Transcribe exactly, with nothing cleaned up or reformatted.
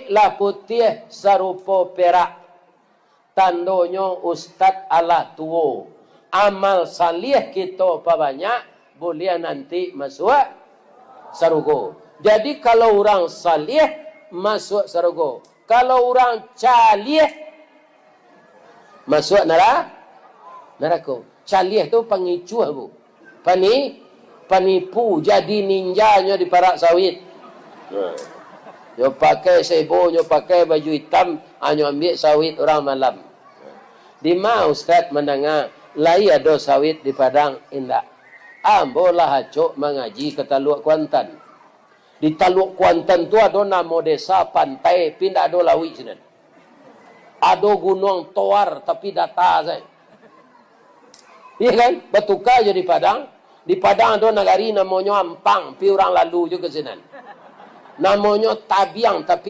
Lah putiah sarupo perak, tandonyo ustad alah tuo. Amal saliah kito pabanyak, buliah nanti masuak sarugo. Jadi, kalau urang saliah, masuak sarugo. Kalau urang caliah, masuak nara-, narako. Caliah tu pangicuah, Bu. Pani-, panipu, jadi ninja nyo di parak sawit. Nyo pakai sebo, nyo pakai baju itam, ha, nyo ambiak sawit urang malam. Dima Ustaz mandanga, lai ado sawit di Padang? Indak. Ambo lah acok mangaji ka Taluak Kuantan. Di Taluak Kuantan tu ado namo desa Pantai, tapi indak ado lauik sinan. Ado Gunuang Toar, tapi data sajo. Iya kan? Batuka jo di Padang. Di Padang ado nagari namonyo Ampang, tapi urang lalu jo ka sinan. Namonyo Tabiang, tapi